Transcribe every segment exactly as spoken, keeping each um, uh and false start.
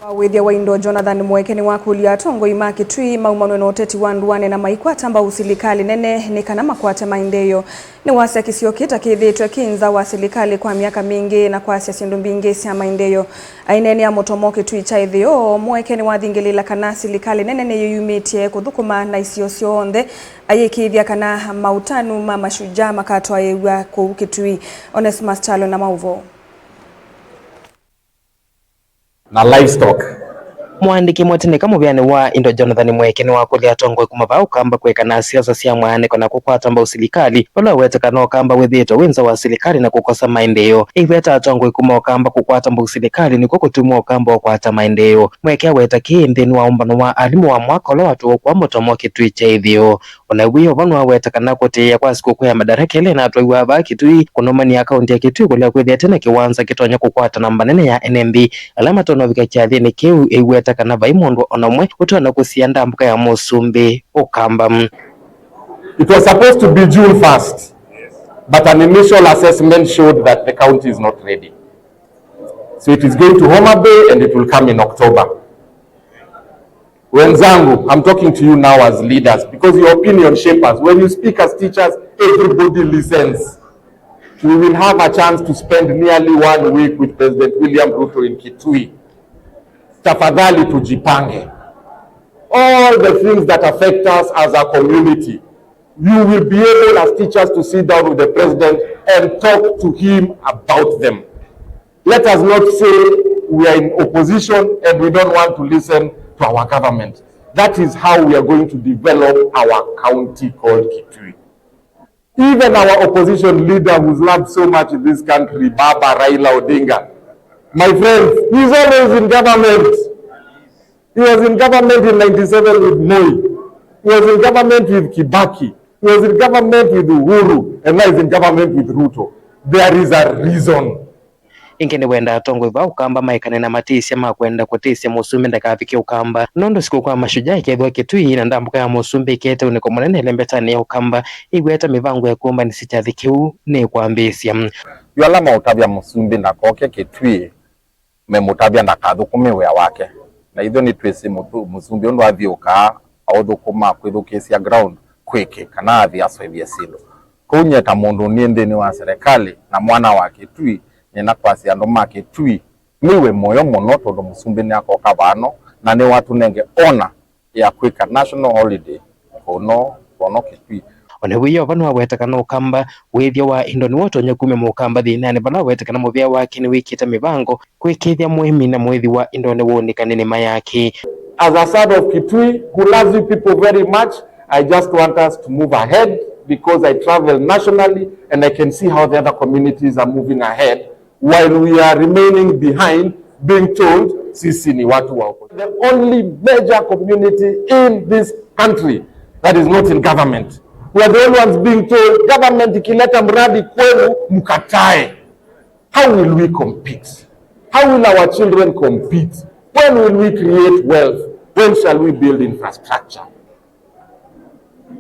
Wa wĩthya wa indo, Jonathan Mweke nĩwakũlya atongoi ma Kitui maumanwe na ũteti wa ndũanĩ na maikwata mbau silikalĩ nene nĩ kana makwate maendeeo. Nĩwasya kĩsio kĩta kĩthĩĩtwe kĩ nza wa silikalĩ kwa myaka mingĩ na kwasya syĩndũ mbingĩ sya maendeeo. Aineenea mũtomo Kitui kya ĩtheo, Mweke nĩwathingĩlĩĩla kana silikalĩ nene nĩyĩyumĩtye kũthũkũma na isio syonthe, ayĩkĩĩthya kana maũtanu ma Mashujaa makatwaĩĩw'a kũu Kitui. Onesmus Kyalo na maũvoo. Na livestock. Mũandĩki mũtĩnĩka mũvĩanĩ wa indo Jonathan Mweke nĩwakũlya atongoi kuma vaa Ũkamba kwĩka na siasa sya mwaanĩko na kũkwata mbau silikalĩ, vala aweta kana Ũkamba wĩthĩĩtwe wĩ nza wa silikalĩ na kũkosa maendeeo. Eiweta atongoi kuma Ũkamba kũkwata mbau silikalĩ nĩkw'o kũtuma Ũkamba ũkwata maendeeo. Mweke aweta kĩĩ nthĩnĩ wa ũmbano wa alimũ wa mwaka ũla watũũkwa mũtomo Kitui kya ĩtheo. O na wĩo vau nĩwaweta kana kũtĩĩa kwa sikũkũ ya Madaraka ĩla ĩnatwaiwa vaa Kitui kũnũmany'a kaũntĩ ya Kitui kũlea kwĩthĩa ĩte na kĩwanza kĩtonya kũkwata namba nene ya N M B ala matonya ũvika kyathĩnĩ kĩu. Ĩiweta kana vai mũndũ o na ũmwe ũtonya kũsia ndambũka ya mũsumbĩ Ũkamba. It was supposed to be June first, but an initial assessment showed that the county is not ready. So it is going to Homa Bay and it will come in October. Wenzangu, I'm talking to you now as leaders, because your opinion shapers. When you speak as teachers, everybody listens. We will have a chance to spend nearly one week with President William Ruto in Kitui. Tafadhali tujipange. All the things that affect us as a community, you will be able as teachers to sit down with the president and talk to him about them. Let us not say we are in opposition and we don't want to listen to our government. That is how we are going to develop our county called Kitui. Even our opposition leader who's loved so much in this country, Baba Raila Odinga, my friends, he's always in government. He was in government in ninety-seven with Moi. He was in government with Kibaki. He was in government with Uhuru. And now he's in government with Ruto. There is a reason. Ĩngĩ nĩwenda atongoi va Ũkamba maekane na matĩsya ma kwenda kũtĩsya mũsumbĩ ndakavike Ũkamba, nũndũ sikũkũ ya Mashujaa ĩkethĩwa Kitui na ndambũka ya mũsumbĩ ĩkete ũnĩko mũnene ĩlembetanĩ ya Ũkamba. Ĩiweta mĩvango ya kũmbanĩsya kyathĩ kĩu nĩkwambĩĩsya. Yu ala maũtavya mũsumbĩ ndakoke Kitui, memũtavya ndakathũkũme wĩa wake. Na ithyĩ nĩtwĩsĩ mũthu-, mũsumbĩ ũndũ athiũũkaa, aũthũkũma kwĩthukĩĩsya ground kwĩkĩ, kana athi asũĩvye syĩndũ. Kwoou nyie ta mũndũ niĩ nthĩnĩ wa serikali na mwana wa Kitui, nĩna kwasya andũ ma Kitui meiwe mũyo mũno tondũ mũsumbĩ nĩakoka vano na nĩwatũnenge honor ya kwĩka national holiday kũno, kũno Kitui. O na wĩoo vau nĩwaweta kana Ũkamba wĩthyo wa indo nĩw'o ũtonya kumya Mũkamba thĩnanĩ, vala aweta kana mũvĩa wake nĩwĩkĩte mĩvango kwĩkĩĩthya mũĩmi na mũĩthi wa indo nĩwũnĩka nĩ nĩma yake. As a son of Kitui who loves you people very much, I just want us to move ahead because I travel nationally and I can see how the other communities are moving ahead while we are remaining behind being told sisi ni watu wa opposition. The only major community in this country that is not in government. We are the only ones being told government ikileta mradi kwenu mkatae. How will we compete? How will our children compete? When will we create wealth? When shall we build infrastructure?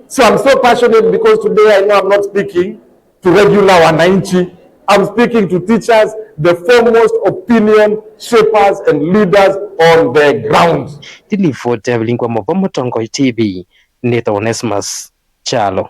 So I'm so passionate because today I know I'm not speaking to regular wananchi. I'm speaking to teachers, the foremost opinion shapers and leaders on the ground. Ndilivoti ya vilingwa mova Mũtongoi T V, nĩtawa Onesmus Kyalo.